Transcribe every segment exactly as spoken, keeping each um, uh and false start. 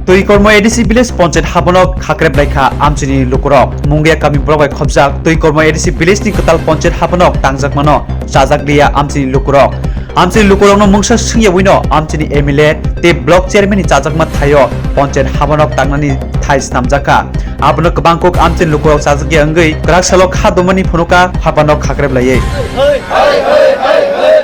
Twikormo A D C village ponchayat habanok khakrep laikha amchini lukurok. Mungia kami borok bai khopjak Twikormo A D C village ni kwtal ponchayat habanok tangjakmano chajak liya amchini lukurok. Amchini lukurokno mungsa swngyawino amchini M L A tei block chairman ni chajakma thaio ponchayat habanok tangnani thai snamjakha. Abono kwbang kok amchini lukurok chajakya wngwi kwrak salo kha domani phunuka habanok khakrep laiwi.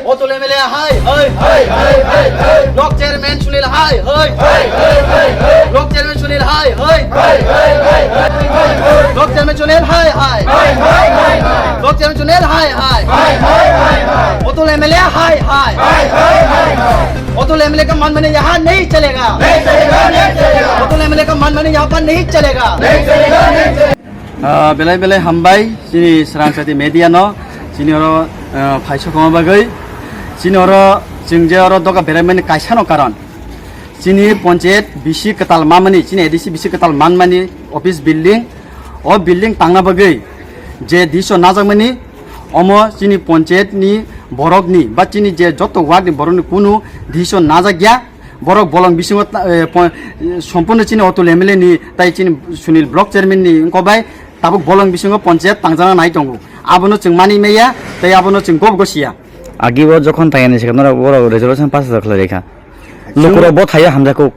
Otul M L A hai, hai, hai, hai, hai, hai. Block chairman Sunil hai, hai, hai, hai, hai, hai. Block chairman Sunil hai, hai, hai, hai, hai, hai, hai. Block chairman Sunil hai, hai, hai, hai, hai, hai. Block chairman Sunil hai, hai, hai, hai, hai, hai. Otul M L A hai, hai, hai, hai, hai, hai. Otul M L A ka मान मैंने यहाँ नहीं चलेगा, नहीं चलेगा, नहीं चलेगा। Otul M L A ka मान मैंने यहाँ पर नहीं चलेगा, नहीं चलेगा, नहीं चलेगा। Ah, belai belai hambai chini Srangsati media no, chini oro, ah, phaisokma bagwi. Chini oro chwng je oro doga beraimani kaisa no karon. Chini ponchayat bisi kwtal mamani, chini A D C bisi kwtal manmani office building, o building tangna bagwi je diso najakmani, omo chini ponchayat ni borok ni ba chini je joto ward ni borok ni kunu diso najakya. Borok bolong bisingo ta-, eh, po-, eh, sompurno chini Otul M L A ni tai chini Sunil block chairman ni wngkok bai tabuk bolong bisingo ponchayat tangjana nai tongo. Abono chwng mani maya tei abono chwng gob gosiya. Agi o jokhon tayani sikha norok borok resolution pass khlai rikha. Chwng lukurok bo thaio hamjakuk.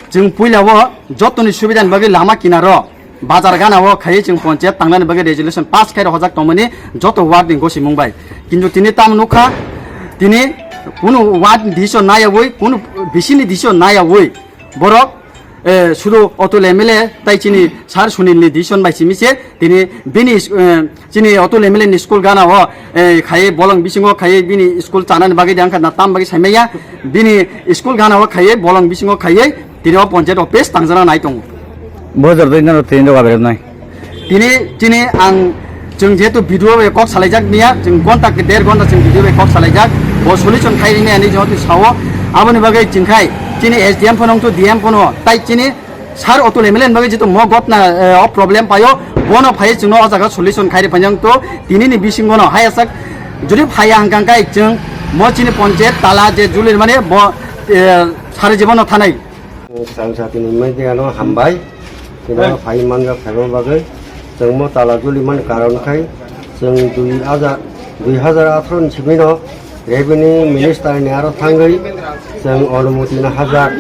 Chwng puila o jotoni subida ni bagwi lama kinaro bazar gana o khaiwi chwng ponchayat tangnani bagwi resolution pass khai rok hojak tongmani joto ward ni gosimung bai. Kintu tini tamo nukha, tini kunu ward ni decision nayawi, kunu bisini decision nayawi borok, eh, sudu Otul M L A tai chini Sir Sunil ni decision bai simi se tini bini, eh, chini Otul M L A ni school gana o, eh, khaiwi bolong bisingo khaiwi bini school chanani bagwi de angkha na tam bagwi saimaya bini school gana o khaiwi bolong bisingo khaiwi tini o ponchayat office tangjana nai tongo. Bo jor doi naro tini doga berem nai. Tini, tini ang chwng jehetu B D O bai kok salaijak niya, chwng gonta ke der gonta chwng B D O bai kok salaijak. Bo solution khai rini ani jehetu sao. Aboni bagwi chwng khai chini S D M phano wngtu D M phano tai chini Sir Otul M L A ni bagwi jehetu mo gotna, eh, o problem paio, bono phai chwngno o jaga solution khai ri phai wngtu tini ni bisingo no hai asak jodi phai ya hangkang kai chwng mo chini ponchayat tala je julir mane bo, eh, sari jibono thanai. Srangsati ni media no hambai. Tini phai manjak phaima bagwi. Chwng mo tala juli man karon khai chwng dui hajar, dui hajar atharo ni simi no revenue minister ni aro thangwi chwng onumoti no hajak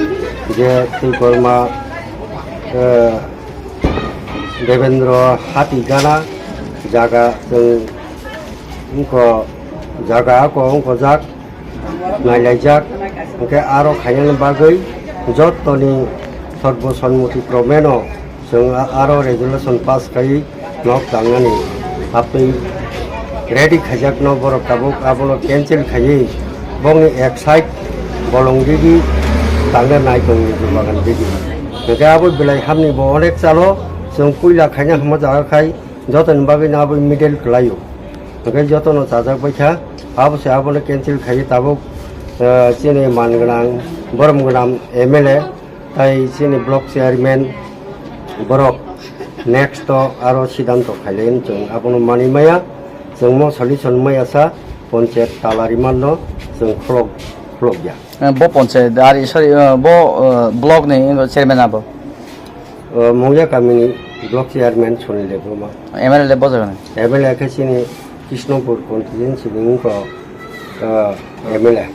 je Twikorma, eh, Devendra Hati gana jaga chwng wngkho jaga ako wngkho jak nailaijak, hwnkhe aro khainani bagwi jotoni sorbo sonmoti kromeno chwng a-, aro resolution pass khai nok tangnani. Aptwi ready khaijakno borok tabuk abono cancel khaiwi bongni ek side bolong digi tangna nai tongo Bagan digi. Hwnkhe abo belai hamni bo onek chalo chwng puila khaina hwnma jaga khai jotoni bagwi no abo middle kwlaio. Hwnkhe jotono chajak baikha, abo se abono cancel khaiwi tabuk, eh, chini man gwnang, borom gwnang M L A, tai chini block chairman borok next o aro sidanto khailai chwng abono manwi maya, chwng mo solution maya sa ponchayat tala rimano chwng khulok, khulok ya. Eh, bo ponchayat, ari, sorry, eh, bo, eh, block ni chairman abo? Eh, Mungya kamini block chairman Sunil Debbarma. M L A le bo jaga ni? M L A khe chini Krishnapur constituency ni wngkha, eh, M L A.